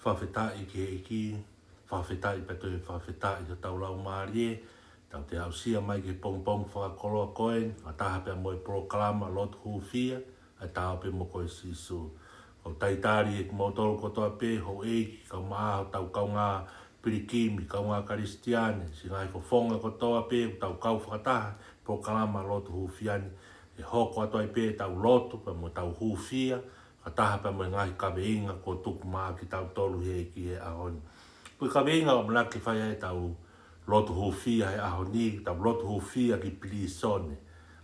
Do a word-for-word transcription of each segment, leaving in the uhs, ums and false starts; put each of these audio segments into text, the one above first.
Fakafetaʻi ki he ʻEiki, fakafetaʻi pea toe fakafetaʻi ki hotau laumālie, tau toe aʻusia mai ki he pongipongi fakakoloa ko eni, fakataha pea mo e polokalama Lotu Hūfia, ʻa e Ta ō pē mo koe Sīsū. ʻOku talitali ʻe kimoutolu kotoa pē, houʻeiki, kaeʻumaʻā hotau kaungā pilikimi, kaungā Kalisitiane, siʻi ngaahi fofonga kotoa pē, ʻoku tau kau fakataha, polokalama Lotu Hūfia ni, ʻe hoko atu ai pē ʻetau lotu, pea mo ʻetau hūfia, fakataha pea mo e ngaahi kaveinga kuo tuku maʻa kitautolu he ʻEiki he ʻaho ni. Ko e kaveinga ʻoku ʻamanaki ke fai ai ʻetau lotu hūfia he ʻaho ni, ʻetau lotu hūfia ki pilīsone.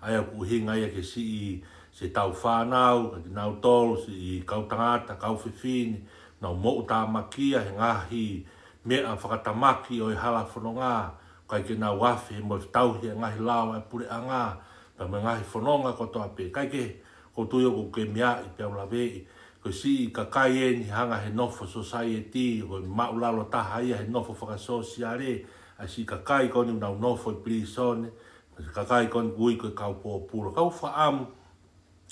ʻA ia ʻoku ʻuhinga ia ki he siʻi, siʻetau fānau, ka kinautolu, siʻi kau tangata, kau fefine, nau moʻutāmakia he ngaahi meʻa fakatamaki ʻo e hala fononga, ʻikai ke nau afe mo e fetauhi e ngaahi lao e puleʻanga, pea mo e ngaahi fononga kotoa pē. Kae kehe, ʻoku ou tui ʻoku ke meaʻi pea u laveʻi, ko e siʻi kakai eni hanga he nofo sōsaieti, ko e māʻulalo taha ia he nofo fakasōsiale, ʻa e siʻi kakai ko eni ʻoku nau nofo ʻi pilīsone, mo e siʻi kakai ko eni ʻoku ui ko e kau pōpula. Kau fakaʻamu,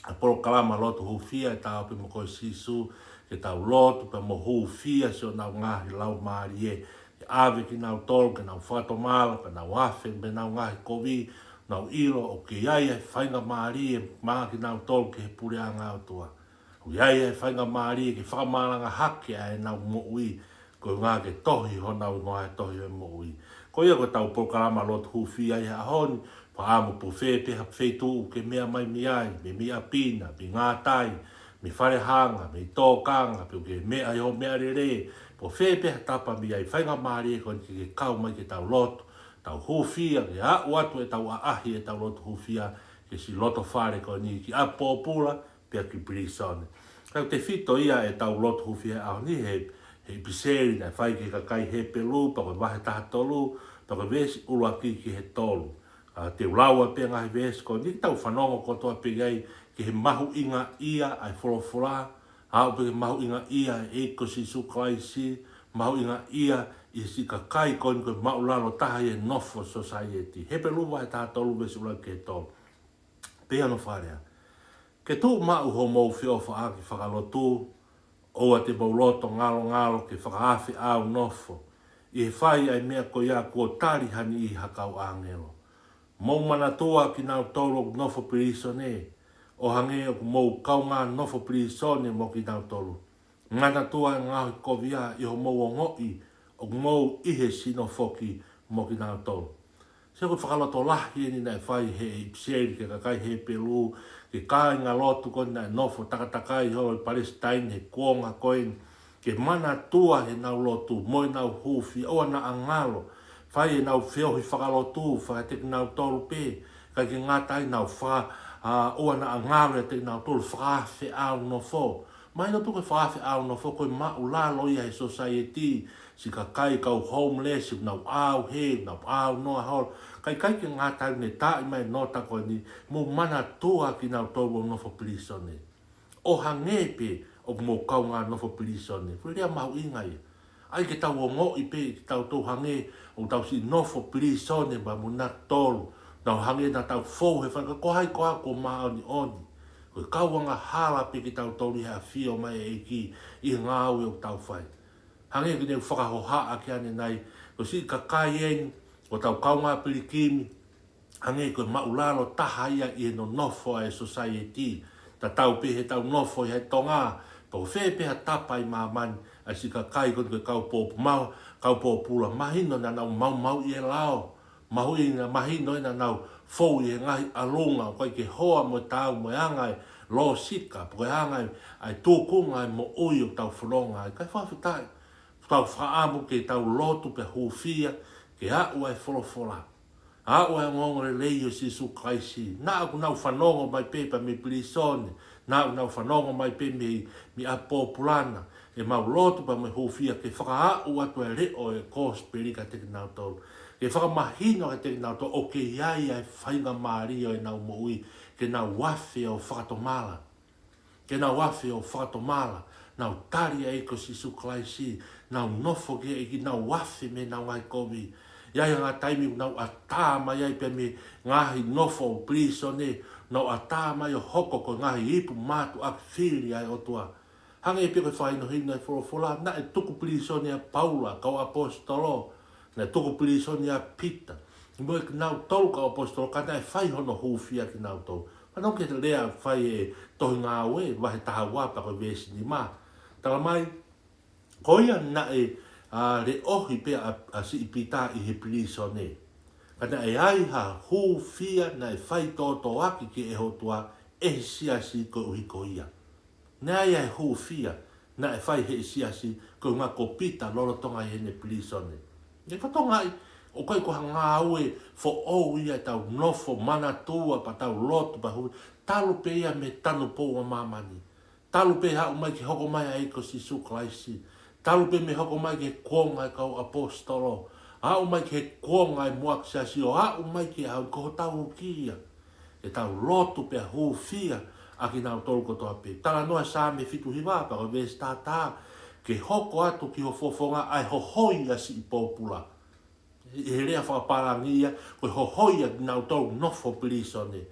ʻa e polokalama Lotu Hūfia ʻa e Ta ō pē mo koe Sīsū, ke tau lotu pea mo hūfia siʻonau ngaahi laumālie, ke ʻave kinautolu, ke nau fakatomala, pea nau afe mei heʻenau ngaahi kovi, nau ʻilo ʻoku ʻi ai e faingamālie maʻa kinautolu ki he puleʻanga ʻo e ʻOtua. ʻOku ʻi ai e faingamālie ke fakamalanga hake ʻa ʻenau moʻui, ko e ʻuhinga ke tohi honau hingoa he tohi ʻo e moʻui. Ko ia ko ʻetau polokalama Lotu Hūfia ʻi he ʻaho ni, fakaʻamu pe ko fē pē ha feituʻu ʻoku ke meʻa mai mei ai, mei meʻa pina, mei ngātai, mei falehanga, mei tōkanga, pe ʻoku ke meʻa ʻi hoʻo meʻalele, pe ko fē pē ha tapa mei ai, faingamālie ko eni ke ke kau mai ke tau lotu, tau hūfia, ke aʻu atu ʻetau ʻaʻahi ʻetau lotu hūfia, ki he siʻi lotofale ko eni ki ʻapi pōpula, pea ki pilīsone. Ka ʻoku tefito ia ʻetau lotu hūfia he ʻaho ni he, he ʻipiseli naʻe fai ki he kakai Hepelū, pea ko e vahe taha tolu, pea ko e veesi ʻuluaki ki he tolu. ʻA, te u lau ʻa e ngaahi veesi ko eni, tau fanongo kotoa pē ai ki he mahuʻingaʻia ʻa e folofola, aʻu pē ki he mahuʻingaʻia ʻa e ʻEiki ko Sīsū Kalaisi, mahuʻingaʻia ʻi he siʻi kakai ko eni ko e māʻulalo taha ia he nofo sōsaieti. Hepelū vahe taha tolu veesi ʻuluaki ki he tolu. Pea ʻoku ne fai lea. Ke tuʻu maʻu hoʻomou feʻofaʻaki fakalotu, ʻoua te mou loto ngalongalo ke fakaafe ʻāunofo, ʻi he fai ʻa e meʻa ko ia kuo tali ha niʻihi ha kau ʻāngelo. Mou manatua kinautolu ʻoku nofo pilīsone, ʻo hangē ʻoku mou kaungā nofo pilīsone mo kinautolu. Manatua e ngaohikovia ʻi hoʻomou ongoʻi ʻoku mou ʻi he sino foki mo kinautolu. Sio ko e fakalotolahi eni naʻe fai he ʻipiseli ki he kakai Hepelū, ki he kāingalotu ko eni naʻe nofo takatakai holo ʻi Palesitaine he kuonga ko eni, ke manatua heʻenau lotu mo ʻenau hūfia, ʻoua naʻa ngalo, fai ʻenau feohi fakalotu, fai kiate kinautolu pē, ʻikai ke ngata ai, nau fa-, ʻa, ʻoua naʻa ngalo ʻiate kinautolu, fakaafe ʻāunofo. Mahino pē ko e fakaafe ʻāunofo ko e māʻulalo ia he sōsaieti, siʻi kakai kau homeless, nau ʻauhē, nau ʻaunoa holo. Kae ʻikai ke ngata ai, ne taaʻi mai e nota ko eni, mou manatua kinautolu ʻoku nofo pilīsone. ʻO hangē pē ʻoku mou kaungā nofo pilīsone. Ko e lea mahuʻinga ia. ʻAi ke tau ongoʻi pē kitautolu hangē ʻoku tau siʻi nofo pilīsone pea mo kinautolu. Nau hangē naʻa tau fou he fale, ka ko hai koā kuo māʻoniʻoni. Ko e kau angahala pē kitautolu ʻi he ʻafio mai e ʻEiki ʻi he ngāue ʻoku tau fai. Hangē ko ʻene fakahohaʻa ki ai ʻanenai, ko e siʻi kakai eni, ko hotau kaungā pilikimi, hangē ko e māʻulalo taha ia ʻi he nonofo ʻa e sōsaieti. Tatau pē heʻetau nofo ʻi he Tonga, pe ko fē pē ha tapa ʻi māmani, ʻa e siʻi kakai ko eni ko e kau pōpula, kau pōpula, mahino naʻa nau maumauʻi e lao. Mahuʻinga, mahino naʻa nau fou ʻi he ngaahi ʻalunga, ʻoku ʻikai ke hoa mo taau mo e anga e lōsika, pe ko e anga e, ʻa e tūkunga e moʻui ʻoku tau fononga ai. Kae fakafetaʻi, tau fakaʻamu ke tau lotu pea hūfia, ke aʻu ʻa e folofola. Aʻu ʻa e ongoongolelei ʻo Sīsū Kalaisi. Naʻa ʻoku nau fanongo mai pē pea mei pilīsone. Naʻa ʻoku nau fanongo mai pē mei, mei ʻapi pōpula na. ʻEmau lotu pea mo e hūfia ke fakaaʻu atu e leʻo e kosipeli kiate kinautolu. Ke fakamahino kiate kinautolu ʻoku ʻi ai ʻa e faingamālie ʻo ʻenau moʻui. Ke nau afe ʻo fakatomala. Ke nau afe ʻo fakatomala, nau tali ʻa e ʻEiki ko Sīsū Kalaisi, nau nofo ki he ʻEiki, nau afe mei heʻenau ngaahi kovi. ʻI ai e ngaahi taimi ʻoku nau ʻatā mai ai pea mei he ngaahi nofo pilīsone, nau ʻatā mai ʻo hoko ko e ngaahi ipu mātuʻaki fili ʻa e ʻOtua. Hangē pē ko e fakahinohino ʻa e folofola, naʻe tuku pilīsone ʻa Paula, kau ʻaposetolo, naʻe tuku pilīsone ʻa Pita, mo kinautolu kau ʻaposetolo, ka naʻe fai hono hūfia kinautolu. Fanongo ki he lea ʻoku fai ʻe he Tohi Ngāue, vahe taha ua pea ko e veesi nima. Talamai, ko ia naʻe, ʻa, leʻohi pē ʻa, ʻa siʻi Pita ʻi he pilīsone. Ka naʻe ʻi ai ha hūfia naʻe fai tōtōaki ki he ʻOtua ʻe he siasi koeʻuhi ko ia. Naʻe ʻi ai e hūfia naʻe fai ʻe he siasi koeʻuhi ko Pita lolotonga ʻi heʻene pilīsone. Ke fakatokangaʻi, ʻoku ʻikai ko ha ngāue foʻou ia ʻetau nofo manatua pea tau lotu pea hū, talu pē ia mei he tanupou ʻa māmani. Talu pē haʻu mai ke hoko mai ʻa e ʻEiki ko Sīsū Kalaisi. Talu pē mei he hoko mai ki he kuonga ʻo e kau ʻaposetolo. Haʻu mai ki he kuonga ʻo e muʻaki siasi ʻo aʻu mai ki he ʻaho ni, ko hotau uki ia. Ke tau lotu pea hūfia ʻa kinautolu kotoa pē. Talanoa Saame fitu hiva pea ko e veesi taha taha. Ke hoko atu ki ho fofonga ʻa e hohoi ʻa siʻi pōpula. ʻI he lea fakapālangi ia, ko e hohoi ʻa kinautolu nofo pilīsone.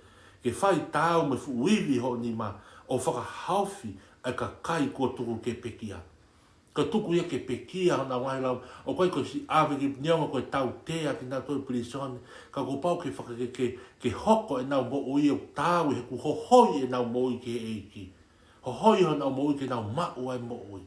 Ke fai taau mo e fuʻu ivi hoʻo nima ʻo fakahaofi ʻa e kakai kuo tuku ke pekia. Ka tuku ia ke pekia honau ngaahi lau, ʻoku ʻikai ko e siʻi ʻave ki neongo ko e tautea kinautolu pilīsone, ka kuo pau ke faka-, ke, ke, ke hoko ʻenau moʻui ʻo taau he kuo hohoi ʻenau moʻui ki he ʻEiki. Hohoi honau moʻui ke nau maʻu ʻa e moʻui.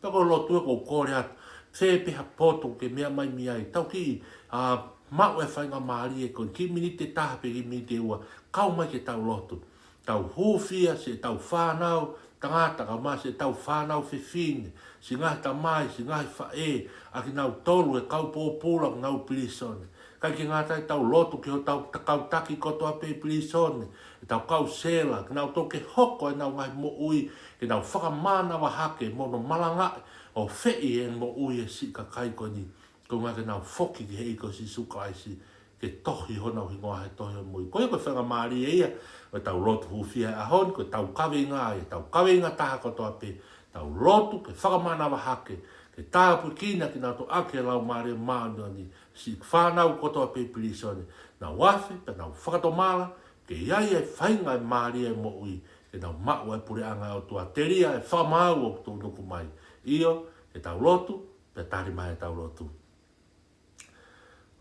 Pea ko e lotu ē ʻoku ou kole atu, fē pē ha poto ke meʻa mai mei ai, tau kiʻi, ʻa, maʻu e faingamālie ko e kiʻi miniti ʻe taha pe kiʻi miniti ʻe ua, kau mai ke tau lotu. Tau hūfia siʻetau fānau tangata, kae ʻumaʻā siʻetau fānau fefine, siʻi ngaahi tamai, siʻi ngaahi faʻē, ʻa kinautolu e kau pōpula ʻoku nau pilīsone. ʻIkai ke ngata ai, tau lotu ki hotau kau taki kotoa pē pilīsone, ʻetau kau sela, ke nau toki hoko ʻenau ngaahi moʻui, ke nau fakamānava hake mo hono malangaʻi ʻo feʻi e moʻui ʻa e siʻi kakai ko eni. Koeʻuhi ke nau foki ki he ʻEiki ko Sīsū Kalaisi, ke tohi honau hingoa he tohi ʻo e moʻui. Ko ia ko e faingamālie ia ʻo ʻetau lotu hūfia he ʻaho ni, ko ʻetau kaveinga ia, ʻetau kaveinga taha kotoa pē, tau lotu ke fakamānava hake, ke tāpuekina kinautolu ʻaki e Laumālie Māʻoniʻoni, siʻi fānau kotoa pē pilīsone, nau afe, pea nau fakatomala, ke ʻi ai e faingamālie ʻo e moʻui, ke nau maʻu e puleʻanga ʻo e ʻOtua. Telia e fakamaau ʻoku tuʻunuku mai. ʻIo, ke tau lotu, pea tali mai ʻetau lotu.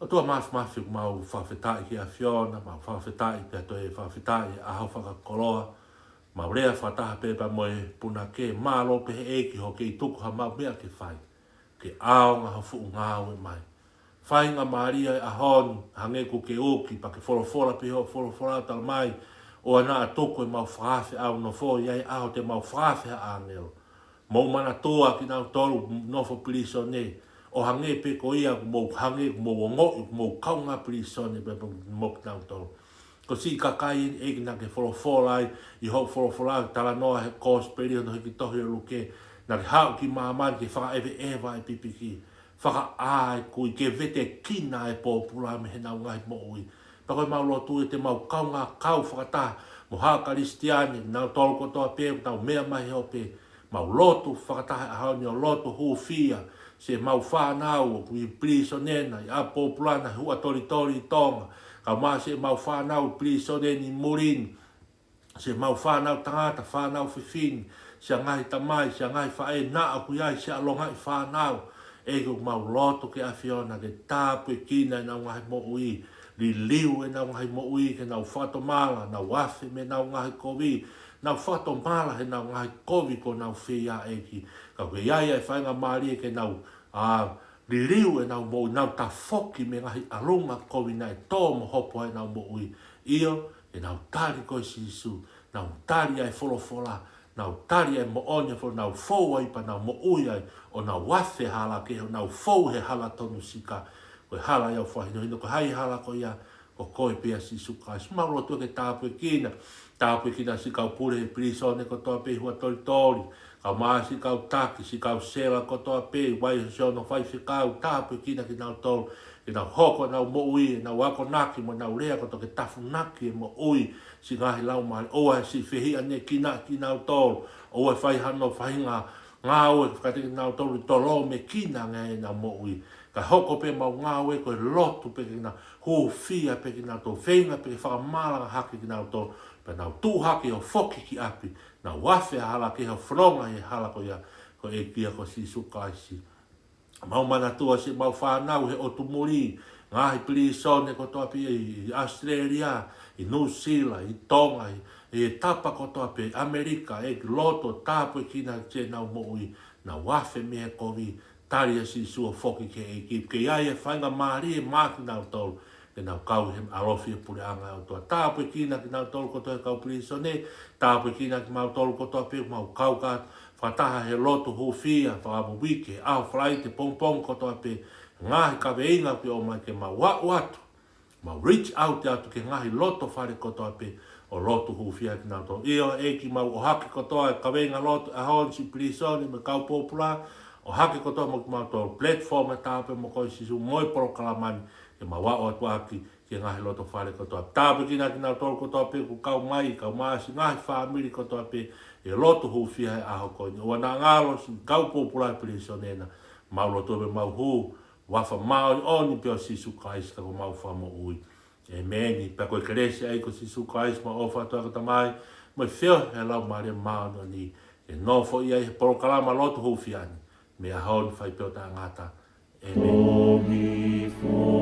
ʻOtua Māfimafi, ʻoku mau fakafetaʻi ki he ʻAfiona, mau fakafetaʻi pea toe fakafetaʻi he ʻaho fakakoloa, mau lea fakataha pē pea mo e punake, mālō pē he ʻEiki hoʻo kei tuku haʻamau meʻa ke fai, ke ʻaonga hoʻo fuʻu ngāue mai. Faingamālie e ʻaho ni, hangē kuo ke uki, pea ke folofola pē hoʻo folofola, talamai, ʻoua naʻa tuku ʻemau fakaafe ʻo nofo, ʻi ai e ʻaho te mau fakaafe ha ʻāngelo. Mou manatua kinautolu nofo pilīsone, ʻo hangē pē ko ia ʻoku mou hangē, ʻoku mou ongoʻi ʻoku mou kaungā pilīsone pē mo kinautolu. Ko e siʻi kakai eni ʻEiki naʻa ke folofola ai ʻi hoʻo folofola, talanoa he Kosipeli hono hiki tohi ʻo Luke, naʻa ke haʻu ki māmani ke fakaʻeveʻeva e pipiki, fakaʻā e kui, ke vetekina e pōpula mei heʻenau ngaahi moʻui. Pea ko ʻemau lotu ē te mau kaungā kau fakataha mo haʻa Kalisitiane, nautolu kotoa pē ʻoku tau meʻa mai he ope, mau lotu fakataha he ʻaho ni ʻo lotu hūfia siʻemau fānau ʻoku ʻi pilīsone na, ʻi ʻapi pōpula na, huʻa tolitoli ʻi Tonga, kae ʻumaʻā siʻemau fānau pilīsone ni muli ni, siʻemau fānau tangata, fānau fefine, siʻa ngaahi tamai, siʻa ngaahi faʻē, naʻa ʻoku ʻi ai siʻa longaʻi fānau. ʻEiki, ʻoku mau lotu ki he ʻAfiona ke tāpuekina ʻenau ngaahi moʻui, liliu ʻenau ngaahi moʻui ke nau fakatomala, nau afe mei heʻenau ngaahi kovi, nau fakatomala heʻenau ngaahi kovi kuo nau fai, ʻEiki. Ka ʻoku ʻi ai e faingamālie ke nau, ʻa, liliu ʻenau moʻui, nau tafoki mei he ngaahi ʻalunga kovi naʻe tō mo hopo ai ʻenau moʻui. ʻIo, ke nau tali koe Sīsū, nau tali ʻa e folofola, nau tali ʻa e moʻoni ʻo e folofola, nau fou ai pea nau moʻui ai, ʻo nau afe he hala kehe, ʻo nau fou he hala tonu sika. Ko e hala ia ʻoku fakahinohino, ko hai e hala ko ia? Ko koe pē ʻa Sīsū Kalaisi. Mau lotu ke tāpuekina, tāpuekina siʻi kau pule he pilīsone kotoa pē, huʻa tolitoli, kae ʻumaʻā siʻi kau taki, siʻi kau sela kotoa pē, ʻi he vahe ʻo siʻonau faifekau, tāpuekina kinautolu, ke nau hoko ʻenau moʻui, ʻenau akonaki mo ʻenau lea kotoa ke tafunaki e moʻui siʻi ngaahi laumālie. ʻOua ʻe siʻi fehiʻanekinaʻi kinautolu, ʻoua ʻe fai hano faʻahinga ngāue ke fakateʻi kinautolu ʻi tolomekina ange ʻenau moʻui. Kae hoko pē ʻemau ngāue ko e lotu pē ke nau hūfia pē kinautolu, feinga pē ke fakamalanga hake kinautolu, pea nau tuʻu hake ʻo foki ki ʻapi, Naʻa nau afe hala ki he fononga he hala ko ia, ko e ʻEiki ko Sīsū Kalaisi. Mau manatua siʻemau fānau he ʻotu muli, ngaahi pilīsone kotoa pē ʻi, ʻi ʻAositelēlia, ʻi Nuʻusila, ʻi Tonga, ʻi, ʻi he tapa kotoa pē, ʻAmelika, ʻEiki lotu, tāpuekina ʻenau moʻui, naʻa nau afe mei he kovi, tali ʻa Sīsū ʻo foki ki he ʻEiki, ke ʻi ai e faingamālie maʻa kinautolu, ke nau kau he ʻalofi e puleʻanga ʻo e ʻOtua. Tāpuekina kinautolu kotoa e kau pilīsone, tāpuekina kimautolu kotoa pē ʻoku mau kau fakataha he lotu hūfia, fakamuimui ki he ʻaho Falaite pongipongi kotoa pē, ngaahi kaveinga kuo ʻomai ke mau aʻu atu, mau reach out atu ki he ngaahi loto fale kotoa pē ʻo lotu hūfia kinautolu. ʻIo ʻEiki, mau ʻohake kotoa e kaveinga lotu ʻaho ni, siʻi pilīsone mo e kau pōpula, ʻohake kotoa mo kimautolu, platform ʻa e Tāpuekina mo koe Sīsū mo e polokalama ni, ke mau aʻu atu ʻaki ki he ngaahi loto fale kotoa. Tāpuekina kinautolu kotoa pē kuo kau mai, kau mai siʻi ngaahi fāmili kotoa pē he lotu hūfia he ʻaho ko eni. ʻOua naʻa ngalo siʻi kau pōpula he pilīsone na, mau lotu pē mau hū, huafa māʻoniʻoni pē ʻo Sīsū Kalaisi ko homau Fakamoʻui. ʻĒmeni. Pea ko e kelesi ʻa e ʻEiki ko Sīsū Kalaisi mo e ʻofa ʻa e ʻOtua ko e Tamai, mo e feohi ʻa e Laumālie Māʻoniʻoni, ke nofo ia ʻi he polokalama lotu hūfia ni, mei he ʻaho ni ʻo fai pē ʻo taʻengata. ʻĒmeni.